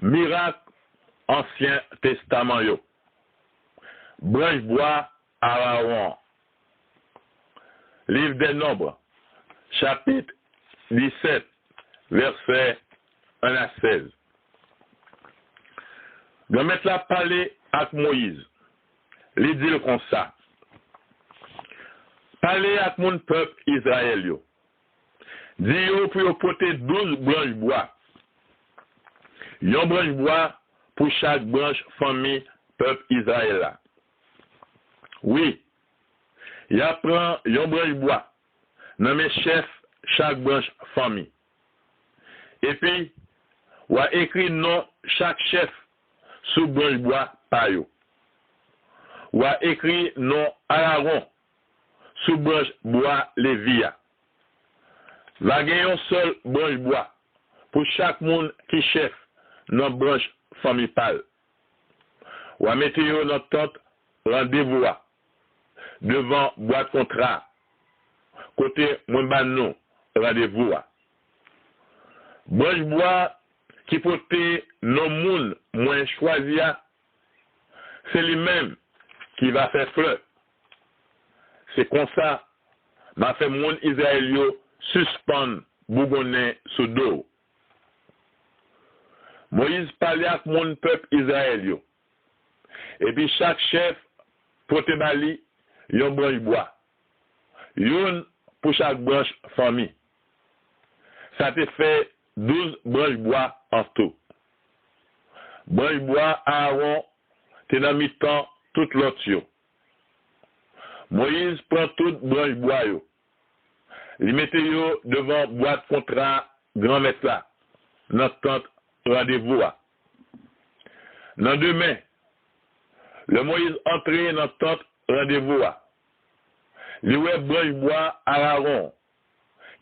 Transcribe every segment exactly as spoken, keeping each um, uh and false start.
Mirak Ansyen Testaman yo. Branch bwa Arawon an. Liv dè Nonb, chapit disèt, vèsè en a sèz. Granmèt la pale ak Moyiz. Li di l konsa: Pale ak moun pèp Izrayèl yo. Di yo pou yo pote douz branch bwa, yon branch bwa pou chak branch fanmi pèp Izrayèl la. Wi, y a pran yon branch bwa nan men chèf chak branch fanmi. Epi, w a ekri non chak chèf sou branch bwa pa yo. W a ekri non Arawon sou branch bwa Levi a. Va gen yon sèl branch bwa pou chak moun ki chèf nan branch fanmi pa l. W a mete yo nan tant randevou a, devan bwat kontra a, kote mwen ba nou randevou a. Branch bwa ki pote non moun mwen chwazi a, se li menm ki va fè flè. Se konsa, m a fè moun Izrayèl yo sispann bougonnen sou do w. Moyiz pale ak moun pèp Izrayèl yo, epi chak chèf pote ba li yon branch bwa, youn pou chak branch fanmi. Sa te fè douz branch bwa an tou. Branch bwa Arawon te nan mitan tout lòt yo. Moyiz pran tout branch bwa yo. Li mete yo devan bwat kontra Granmèt la, nan tant randevou a. Nan demen, lè Moyiz antre nan tant randevou a, li wè branch bwa Arawon,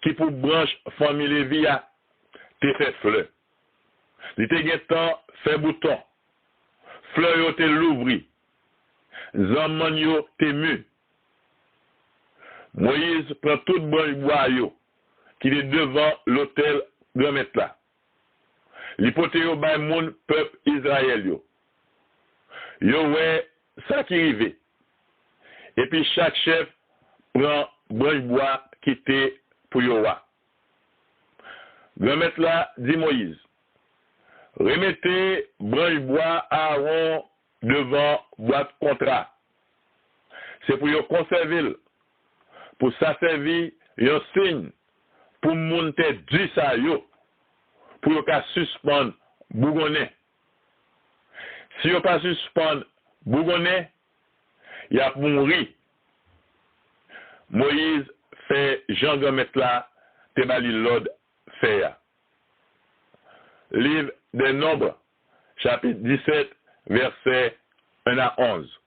ki pou branch fanmi Levi a, te fè flè. Li te gentan fè bouton. Flè yo te louvri. Zanmann yo te mi. Moyiz pran tout branch bwa yo ki te devan lotèl Granmèt la. Li pote yo bay moun pèp Izrayèl yo. Yo wè sa ki rive. Epi chak chèf pran branch bwa ki te pou yo a. Granmèt la di Moyiz: Remete branch bwa Arawon devan bwat kontra. Se pou yo konsève l, pou sa sèvi yon siy pou moun tèt di sa yo, pou yo ka sispann bougonnen. Si yo pa sispann bougonnen, y ap mouri. Moyiz fè jan Granmèt la te ba li lòd fè a. Liv dè Nonb, chapit disèt, vèsè en a onz.